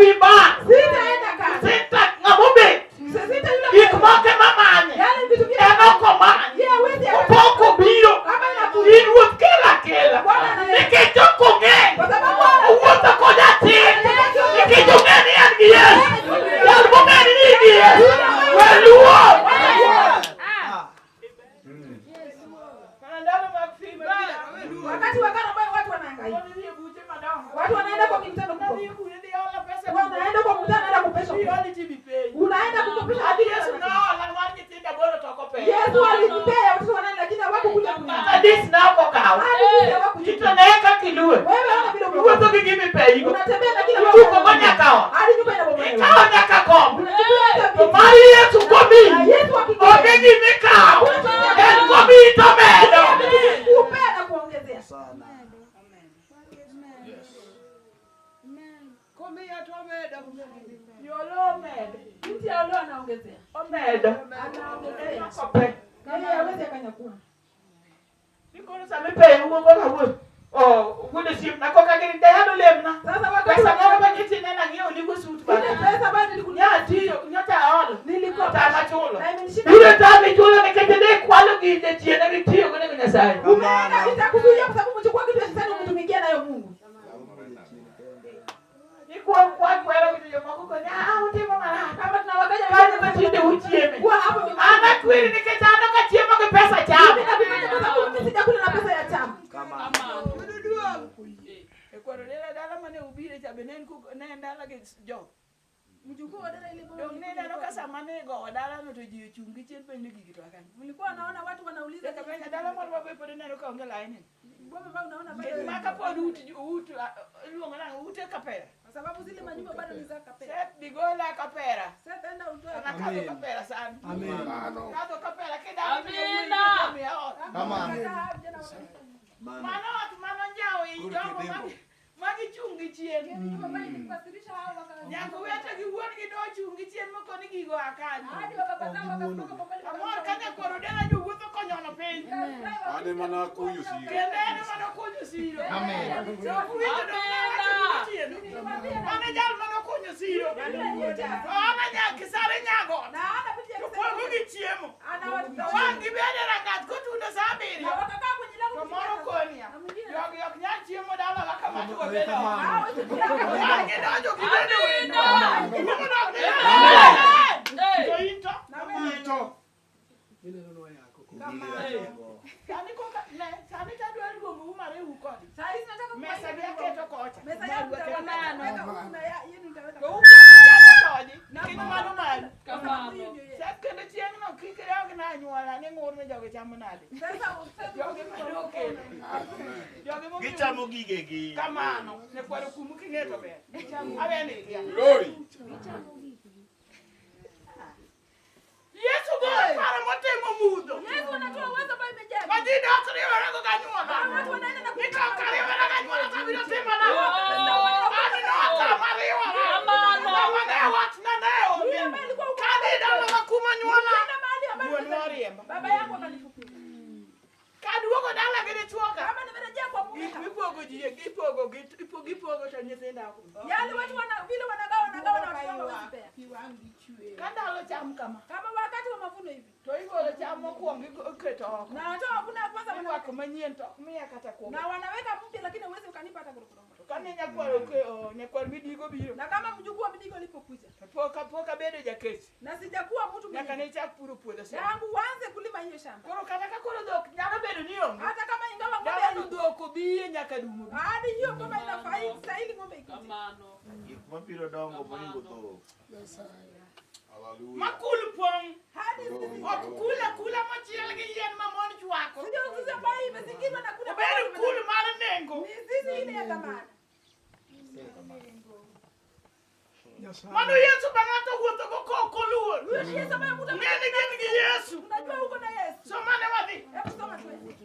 abi bar. Sitaenda kando. Sita ng'ama obet. Sita yule Gik moko ema manye. Yale vitu vile. En ok omany. Yeye hawezi aka- Opok obiro. Kama inakuja. In wuoth kela kela. Bwana analeta. Nikech ok ong'e. Kwa sababu Owuotho koda tin. Nikech ong'e ni en gi Yesu. Jal mong'e ni nigi Yesu. We luor. Mana ndalo mag fi mabiro. Wakati wa karo ambayo watu wanahangaika. Pod idhi e buche madongo. Watu wanaenda kwa mikutano Nadhi kubwa. e buche, idhi hola pesa. Wanaenda kwa mkutano naenda kupesha. Idhi holi ti bi penj. Unaenda kukopesha. Hadi Yesu nohola mar nyithindo aboro to ok openjo. Yesu alinipea watoto wanane lakini hawakukuja Kata kunipa. dis na ok okaw. Hadi juzi hawakuja. Ito ne kaka iluwe. Wewe ona vile Iwuotho gi gima ipeyigo. Unatembea na kile Ituko go nyaka ot. Hadi nyumba inabomolewa. Ikawo nyaka kom. Unachukua hata To vitu. mar Yesu komiyi. Na Yesu akikupa. Onge gima ikawo. En komiyi to medo. Kupea na kuongezea. Sana. Komiya to omedo. Yolo omedo. Mtu ya leo anaongezea. Omedo. Anaongezea. Okope. Yeye hawezi akanyakua. Nikoro sama ipeyo wuogo ka wuon. Oh, wuon osiepna koka gini dayalo lemna. Sasa wakati Pesa moro ma nyocha ineno ang'iewo nigo sut ile bana. pesa ambayo nilikunywa Nya tiyo, nyocha aolo. nilikopa Tama chulo. na imenishinda. Biro tami chulo nikech ne kwalo gi jachien ema itiyogo nego Nyasaye. Umeenda nitakuzuia kwa sababu umechukua kitu ya shetani umtumikia nayo Mungu. Ikwong kwa kwero gi jomoko koni, ah, utimo marach. Kama tunawakaja Kanyo ma tinde uchieme. kuwa hapo mimi. An akweri nikech an ok achiemo gi pesa chama. Mimi nakufanya kwa sababu mimi sijakula na pesa ya chama. Kama. Yudo duong'. E kwaro dela dala mane ubire cha be ne en ne en dala gi jok. Mjukuu wa dada ile Dong' ne ineno ka sama ne igowo dalano to ji ochung' gi chien penjo gigi to akanye. Mlikuwa naona watu wanauliza Nyaka penja dala moro mabe pod ineno ka onge laini. Boma ambao unaona bado Ma kapod ut ut iluongo nang'o ute kapera. kwa sababu zile manyumba bado ni za kapera. Seth bigola kapera. Sasa enda utoe. An akadho kapera sani. Amen. Kadho kapera kidalo to Amina. jowuoyi gi jomiya ot. Kamano. Kataa vijana wa Mano. Mano ot mano njawo i Koro jogo kidimbo. magichung' gi chien. nyumba ambayo ilikukasirisha hao waka Nyaka owete gi wuon gi nochung' gi chien moko ni gigo a kanyo. hadi wakabazao wakasimama kwa mbali. Amor ka nyakwar odera jowuotho konyono piny. An ema nakunyo siro. Kendo en ema nokunyo siro. Amen. Uwinjo dong' nawacho ni otieno. Mano e jal mane okunyo siro. To an anya kisare nyagot. Na hana picha To pogo gi chiemo. Ana To wang' gibede rangach kotundo sa abiriyo. Na wakakaa kwenye lango. To moro konia. Na mwingine Jogi ok nyal chiemo dalawa kama to wabedo. hawezi kula. Wang' gidonjo gibedo wendo. Giduogo dok ni. To in to. Na wewe To. Sani koka ne sani tadwa luongou mariwu kodi. saa hizi nataka Mesa gi aketo kocha. Mesa yangu Marwa aketo nitaweka kocha. huku na yenu nitaweka. To ukuongo chamo toji nikech mano maru. Kamano. Seth kendo chieng'no kik dog na anyuola ni ng'ur ni jogi chamo nade. Sasa sasa Jogi mane okelo. Jogi momiyo Gichamo gigegi. kamano. Ne kwaro kumu king'e to ber. Awe ni kia. Glory. Yesu golo paro motimo mudho. Yesu anatoa uwezo ambao imejaa. Ma ji dok riwore go ganyuola. Watu wanaenda na Ni to ok ariwora ganyuola to abiro timo nang'o? An notama riwora. Kamano. Ng'ama ne wachna ne onge. Yule ambaye alikuwa huko. Kadhi dalawa kuma nyuola. Nilienda mahali ambapo Wuonwa oriemba. baba yangu akanifukuza. Kaduogo dala gi dichuo ka. Kama nimerejea kwa mume. Gik mipogo ji gipogo gi gipogo to nyithinda ok mi. Yaani watu wana vile wanagawa wanagawa na watoto wangu hawezi pea. Ka ndalo cham kama Kama wakati wa mavuno hivi. to igolo cham mokwongo iketo oko. Na wanatoa mavuno ya kwanza Irwako wanaweka. manyien to ok miya kata kuom. Na wanaweka mpya lakini huwezi ukanipa hata gorogoro moja. To kane nyakwar nyakwar midigo biro Na kama mjukuu wa Midigo alipokuja to pok abedo jakech. na sijakuwa mtu Nyaka mwenye ne chak puro puodho sa. tangu uanze kulima hiyo shamba. Koro kata ka koro dhok nyalo bedo ni onge. Hata kama ingawa ng'ombe Dalano haiko, dhok obiye nyaka dum obi. hadi hiyo ng'ombe inafai stahili ng'ombe ikuje. Kamano. Gik mabiro dongo mohingo dhok. Hallelujah. Makul pong'. Hadi zizi. Ok kul akula mochiel gi yien ma mon chwako. Sio zizi ambayo imezingirwa na kuna Obed kul mar nengo. Ni zizi ile ya thamani. Mano Yesu ba ng'ato wuotho go kok oluor. Huyo ni Yesu ambaye mtu Ng'e ni gin gi Yesu. unajua uko na Yesu. Somane wadhi. Hebu soma tuende.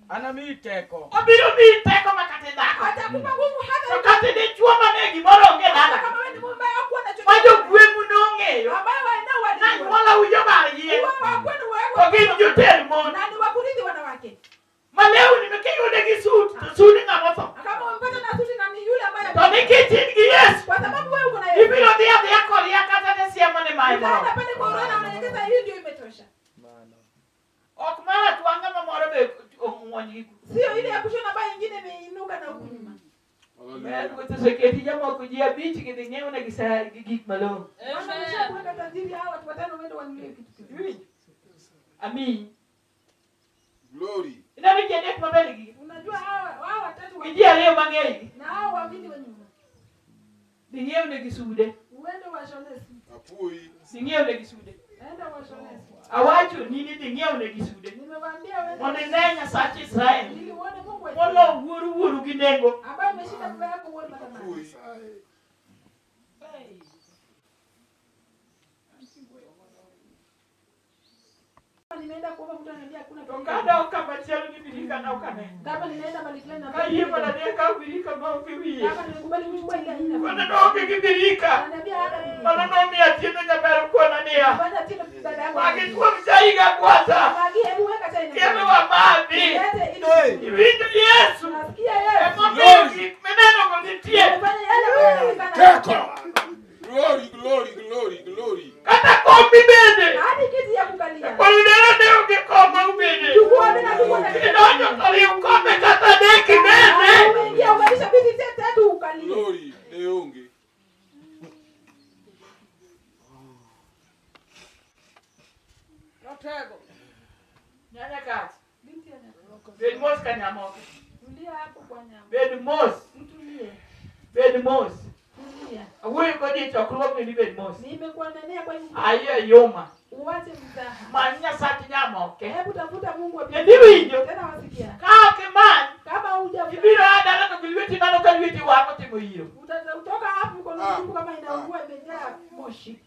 Anamiyi teko. Obiro miyi teko ma kata dhako. Atakupa nguvu To hata kata dichuo mane gimoro onge hata dala. kama wewe ni mume ambaye hakuwa na Ma chochote. jogweng'u nong'eyo. Ambaye waeneo walijua. Nanyuola ujo bar yien. Huwa wa kwenu To wewe. gin joter mon. Na ni wakurithi wanawake. Ma lewni ma kiyude gi sut to sud ng'ama otho. Kama umepata na suti na ni yule ambaye To nikech in gi Yesu. Mer oseketi jomoko ji abich gidhi ng'iewnegi sa gi gik malong'o. Maana umeshakuweka tajiri hawa watu watano uende wanunulie kitu kizuri. Iwinjo? Amiyi. Glory. Ineno ji adek mabele gi? Unajua hawa watatu Gi ji ariyo mang'eny gi. na hao wawili wa nyuma. Dhi ng'iewnegi sude. Uende washone suti. Apuoyi. Dhi ng'iewnegi sude. Enda washone suti. Awacho ni ni dhi ng'iewnegi sude. Nimewaambia uende. Mondo ine Nyasach Israel. Ili uone Mungu wa Israeli. Molo wuoru wuoru gi nengo. Ambaye ameshinda baba yako uone thamani. Apuoyi. Nimeenda kuomba mtu ananiambia hakuna To pesa. kadok kama chielo gi birika na ok aneno. Kama nimeenda mahali fulani na Kayie mondo adhi akaw birika maonge wiye. Kama nimekubali kuchukua ile haina. Kono noonge gi birika. Ananiambia hana. Mano nomiyo Atieno nyaber kona niya. Fanya tena dada yangu. Magi kuom chai ga kwanza. Magi hebu weka chai na. Kelo wamadhi. Lete ili. Iwinjo Yesu. Nasikia Yesu. Emomiyo gik minenogo nitie. Umefanya yale ambayo yanaonekana. Teko. Glory, glory, glory, glory. Kata kombi bende. Hadi kiti ya kukalia. Koro dala ne onge kom ma ubede. Chukua bila chukua na Idonjo to riw kombe kata adek ibede. Umeingia ubadilisha viti tatu ukalie. Glory ne onge. Rotego. Nyanya kacha. Binti ana. Bed mos ka nyamoke. Tulia hapo kwa nyama. Bed mos. Mtulie. Bed mos. Tulia. Awuoyo kodi e chokruogni ni bed mos. Nimekuandalia kwa hiyo Ayie yuma. uache mzaha. Many Nyasach nyamoke. Hebu tafuta Mungu wa Kendo iwinjo. Tena wasikia. Ka ok imany, Kama huja ibiro a dala to gi lweti nano ka lweti wang' otimo iro. utatoka hapo mkono mtupu kama inaungua imejaa moshi.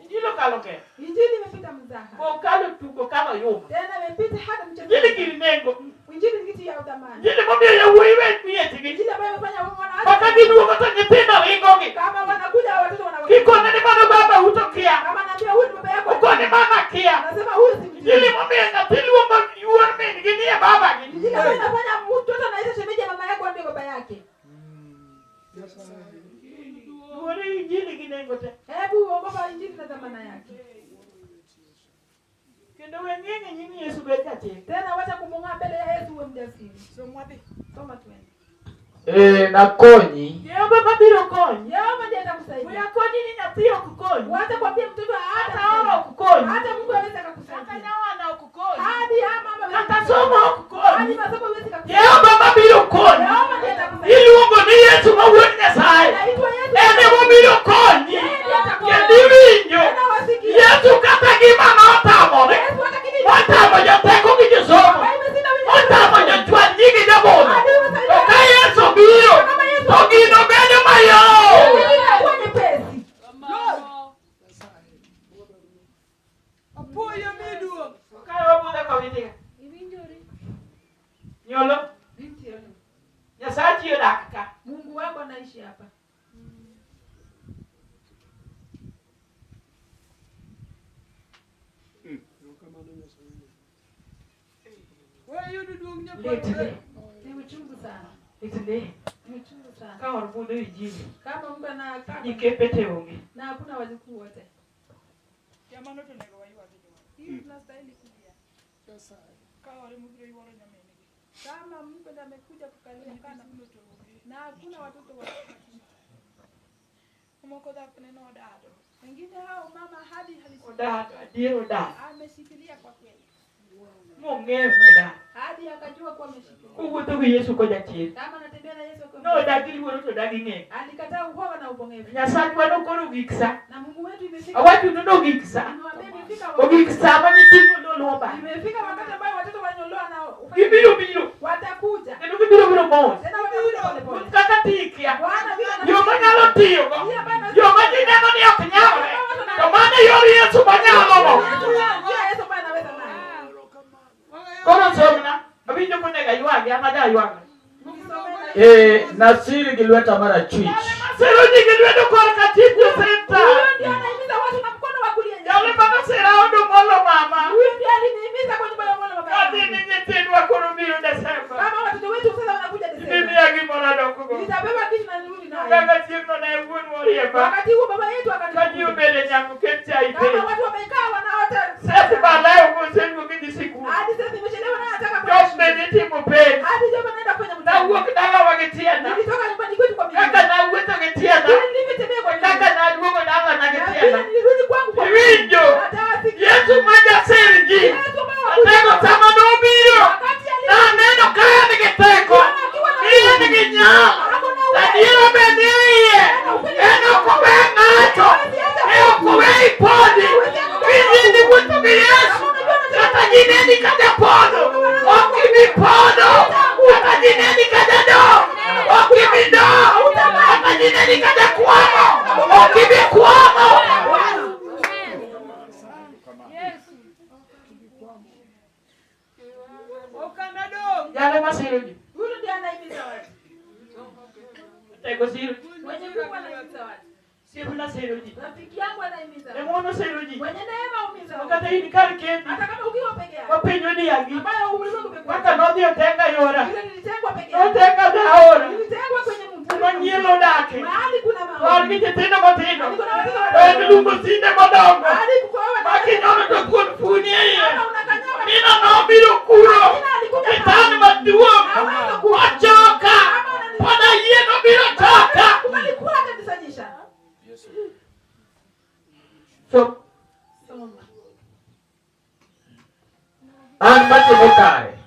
Injili okalo ke. Injili imepita mzaha. Okalo tugo kama yuma. Tena imepita hata mchezo. Injili gir nengo. Injili ni kitu ya thamani. Injili momiyo yawuoyi we miechgi. Injili ambayo imefanya wana Paka giduogo to nyithindo ringogi. Kama wanakuja watoto wanawakimbia. Kikone ni mano baba uto kia. Kama naambia huyu ni baba yako. Okone mama kia. Anasema huyu si mjini. Injili momiyo nyathi luongo wuon min gi nie babagi. Injili ambayo inafanya mtoto anaita shemeji ya mama yako ndio baba yake. Luore injili gi nengo te. Hebu ogopa injili na dhamana yake. Kendo we ng'eng'e nying Yesu bed jachir. Tena wacha kumung'aa mbele ya Yesu uwe mjasiri. Soma twende. Nakonyi Jehova mabiro konyi. Yehova ndiye We atakusaidia. akonyi ni nyathi ok konyi. Wacha kwambie mtoto Hata hata oro ok konyi. Hata Mungu hawezi Kata akakusaidia. nyawana ok konyi. Hadi ya mama hawezi Kata somo ok Hadi konyi. masomo hawezi kakusaidia. Jehova mabiro konyi. Yehova ndiye atakusaidia. Iluongo ni Yesu ma wuod Nyasaye. Anaitwa Yesu. En emobiro konyi. Yeye ndiye atakuokoa. Kendo iwinjo. Tena wasikia. Yesu kata gima notamore. Yesu hata kile Motamo joteko gi josomo. ambaye imeshinda wenye Motamo jochwal nyigi jobudho. Hadi To ka Yesu biro, to gino bedo mayom. inakuwa nyepesi. Apuoyo miduong'. Kae wabudho kod nitie. Nyolo, Binti yenu. Nyasachi odak ka. Mungu wako anaishi hapa. We yudo duong' Lit nyakwar. ne, Ni uchungu sana. lit ne. Ni uchungu sana. Ka or budho injili, Kama mtu anakaa nyikepe te onge. na hakuna wajukuu wote. Jamano to onego waywagi jowa. Hii tunastahili kulia. Ka ore mobiro yuoro nyamingi. Kama mtu ndiye amekuja kukalia kana Nyithindo to onge. na hakuna watoto wa Moko dhako ne nodado. wengine hao mama hadi halisi Odado, adier odado. ameshikilia kwa kweli. Mong'eyo nodado. Hadi akajua kuwa ameshikilia. Kowuotho gi Yesu kojachir. Kama anatembea na Yesu akiwa Nodagi luoro to odagi ng'eyo. alikataa uhoga na ubongevu. Nyasachwa nokoro ogik sa. Na Mungu wetu imefika. Awachonu nogik sa. Niwaambie imefika wakati. Ogik sa ma nyithindo noluwo bang'e. Imefika wakati ambayo watoto wanyoloa na Gibiro biro. watakuja. Kendo gibiro biro mos. Tena watakuja pole pole. Kaka tikia. Bwana vile Yo manyalo tiyogo. Njia ambayo anaweza- Yo ma ji neno ni ok nyalre. To mano yor Yesu manyalogo. Yesu njia Yesu ambayo anaweza nayo. Koro somna. Awinjo konego aywagi, an aja ywaga. Msome na Nasiri gi lweta marachwich. Masero ji gi lwedo korka chich jo senta. Huyo ndiye anahimiza watu na mkono wa kulia. Jalo manosera odo molo mama. Huyo ndiye alinihimiza kwa nyumba ya mwana baba. Kadhi yangu. ni nyithindwa koro biro Desemba. Kama watoto wetu sasa wanakuja Desemba. Imiya gimoro adokgo. Nitabeba kitu na nirudi nayo. Kaka chieng'no ne wuon oriemba. Wakati huo baba yetu Ka ji akanifukuza. obedo e nyangu ket chai Kama piny. watu wamekaa wanaota. Seth balewo mosewuok idhi sikul. Hadi sasa nimechelewa na nataka kwenda Job shule. be dhi timo penj. Hadi Job anaenda kufanya mtihani. Nawuok dalawa gi tielo. bido. Kata jineni kata kwamo. Ok ibi kwamo. Jalo masiro ji. Huyu ndiye anahimiza watu. Tego siro ji. Mwenye nguvu anahimiza watu. Siepna siro ji. Rafiki yangu anahimiza watu. Eng'wono siro ji. Mwenye neema huhimiza watu. Kata in kar kendi. Hata kama ukiwa peke yako. Wapenjo ni agi. Ambayo ulimwengu umekuwa. Kaka nodhi otenga yora. Yule nilitengwa peke yangu. Notenga daora. Nilitengwa kwenye mtu. Kuma nyielo dake. Mahali kuna Wan maombi. gi nyithindo matindo. Niko na watoto To en wadogo. luongo sinde madongo. Mahali kukoa na Makinyono to kuon funi e iye. Kama unakanyaga. Nina nobiro kuro. Nina alikuja Kitan maduong'. Wachoka. Pod ayie nobiro choka. Ukalikuwa atanisanyisha. So, Soma. an matimo kare.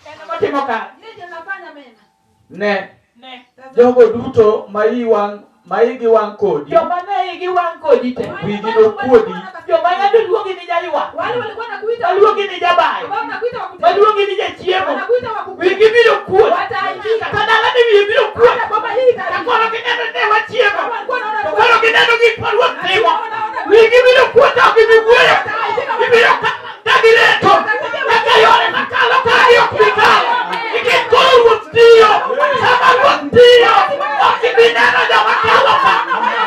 En matimo kare. Yeye ndiye anafanya mema. Ne. Ne. Jogo duto ma ii wang' ma igi wang' kodi. Joma ne igi wang' kodi te. Wigi nokuodi. Joma yande luongi ni jaywak. Wale walikuwa nakuita. Maluongi ni jabayo. Ambao nakuita wakutenda. Maluongi ni jachiemo. Wanakuita wakukula. Wigi biro kuot. Wataaibika. Kata dala ni wiye biro kuot. Hata kwamba hii Ka itaharibika. koro gineno ne wachiemo. Kama walikuwa wanaona To koro gineno gik ma ruoth timo. Wanaona- Wigi biro kuot ok gibi wuoyo. Gibiro ka gireto. Kaka yore makalo kagi ok bi kalo. Nikech koro ruoth tiyo. Sama ruoth tiyo, ok ibi neno joma kalo ka.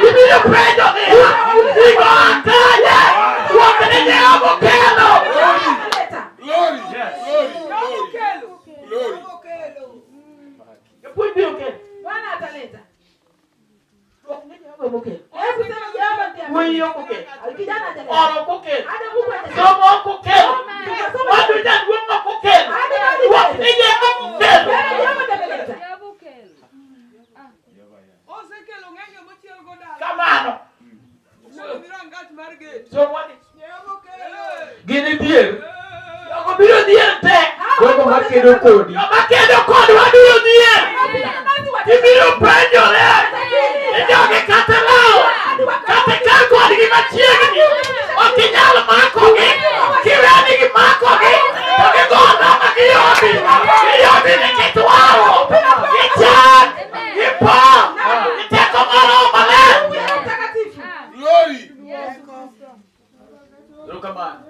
Ibiro penjo niya, gigo a kanye? Dwok ni Jehova okelo. Ameleta. Glory. Glory. Glory. Glory. Japuonj biro kelo. Bwana ataleta. Dwok ni Jehova mokelo. Hebu sema Jehova ndiye Wuoyi ameleta. ok okelo. Kijana hajaleta. Oro ok okelo. Hata Mungu hajaleta. Somo ok okelo. Tukasoma. Mwandu jaduong' ok okelo. Hata Daudi Dwok hajaleta. ni Jehova mokelo. Wewe Jehova ndiye ameleta. Osekelo ng'enyo mochiel go dala. Kamano. Osekelo rangach mar gate. Som wadhi. Ginidhier. Jogo biro dhier te. Jogo makedo kodi. Joma kedo kodwa biro dhier. Wapigana nasi Gibiro penjore. Ni jogi kata law. Kata ka kodgi machiegni. Ok inyal makogi. Kiweni gimakogi. To gigo nama giyombi. Giyombi ni kitwaro. Gichan. Gipo. Gi teko mar Roho Maler. Mungu ya Mtakatifu. Glory. Erokamano.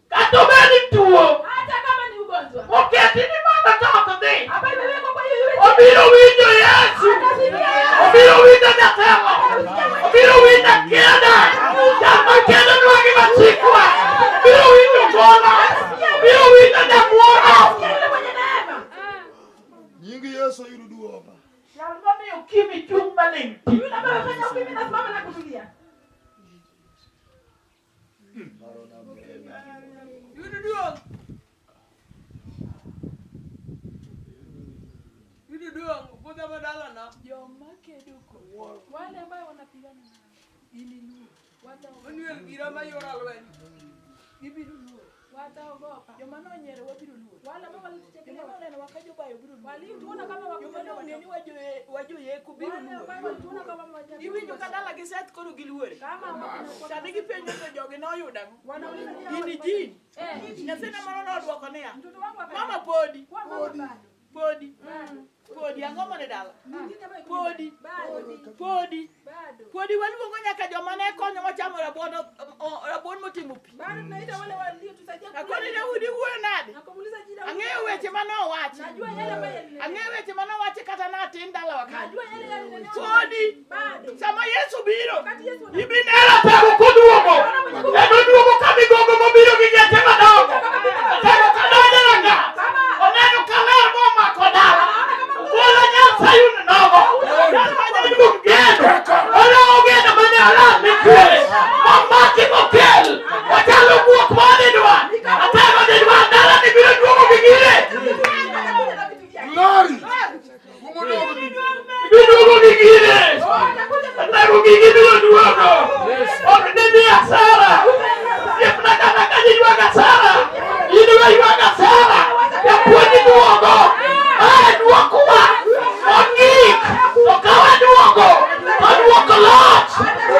Kata obed ni tuo. Hata kama ni ugonjwa. Oketi ni mondo to ok dhi. Ambayo imewekwa kwa hiyo yule. Obiro winjo Yesu. Atasikia Yesu. Obiro winjo jatelo. Obiro winjo keda. Jal makedo nwa gi wachikwa. Obiro winjo gola. Obiro winjo jamuono. Sikia yule mwenye neema. Nying Yesu oyud duong'. Jal mamiyo ukimwi chung' maling' thi. Yule ambaye amefanya ukimwi nasimama na kutulia. Yud duong'. Yud duong', budho madalana. Wale ambao wanapigana Manuel gira mayora lweny. wataogopa. Wale ambao walituchekelea walituona kama Joma nong'e ni wajoyeku biro Wale ambao walituona kama wajabu. Iwinjo ka dala gi Seth koro giluore. Kama wakina- Sani gipenjo to jogi noyudo ang'o? wanauliza je, Gini jin. Eh, Nyathina moro nodwoko niya, mtoto wangu aka- mama podi, kwa mama bado. podi, podi, ang'o mane dala? Mwingine ambaye Podi, bado. podi, Bado. podi waluongo nyaka joma ne konyowa chamo rabuon, rabuon motimo pi. Bado tunaita wale waliotusaidia kula. Akoni Daudi wuoyo nade? Na kumuuliza jina. Ang'eyo weche manowachi. Najua yale ambayo yalinenwa. Ang'eyo weche manowachi kata natin dalawa kanyo. Najua yale yalinenwa. Podi, Bado. sama Yesu biro, Wakati Yesu anakuja, Ibi neno tego koduogo. Kendo duogo ka migogo mobiro gi geche madongo. Tego kadonjo ranga. Oneno ka ler momako dala. Ogolo nyar Sayun nogo. Jal ma jaduong' geno. Olawo geno mane olal ni kwere. Momaki mokel. Ochalo guok modidwa. Atego didwa dala ni biro duogo gi gire. atakuja na vitu vyake. Glory. Kumodogo. Ibiro duogo gi gire. Atakuja na Atego gigi biro duogo. Ok ni dhi asara. Siepna kata ka ji ywago asara. In iwe ywago asara. Japuonj duogo. Mae duokowa. Ogik. To ka waduogo, to duoko loch.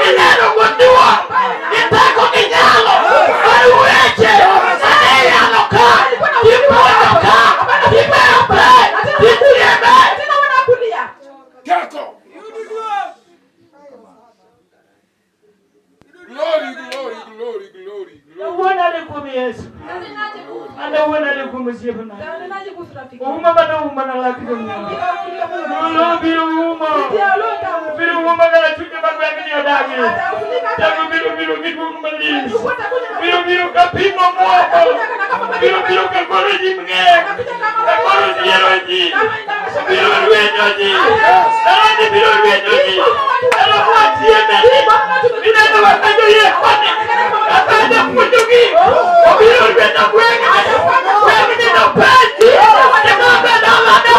Ineno wuon Gi teko gi nyalo. Mar weche. Mane iyalo ka. Tipuonjo ka. Timeyo pe. Titieme. Tena wanakulia. kuom osiepna? Utaonaje kuhusu rafiki? Ouma mana uma na lak jonyuol. Olo biro umo. Biro umo kata chunye mag gweng'ni odagi. Tago biro biro gi duong' malich. Biro biro ka pimo muogo. Biro biro ka golo ji mng'eny. Ka golo yiero ji. Biro rwenyo ji. Dala biro rwenyo ji. Dala mwachieme ni. Ineno wakanyo ye koni. Kaka puonjogi. Obiro rwenyo gweng'ni. Gweng'ni nopenji. Emabe dala no.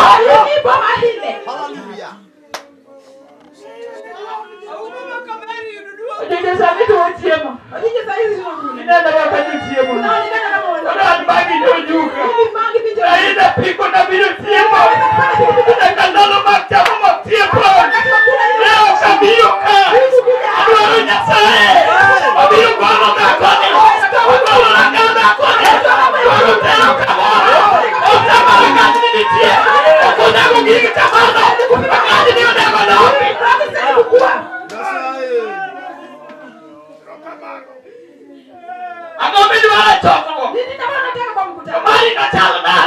Hallelujah. Auma makameri yudo duong'. Ojije sani to wachiemo. Ineno wakanyo chiemo. Koro an magi jojuka. Aida piko na biro chiemo. Nyaka ndalo mag chamo mag tieko. Leo kabiro ka. Adwaro Nyasaye. Obiro golo dhakoni. Ogolo ranga dhakoni. Dwaro tero kamoro. Otama rangach ni nitie. Ok onego gik kamano. Rangach ni onego dongi. Nyasaye. Ang'o midwaro e chokruok? To mari nochal nade?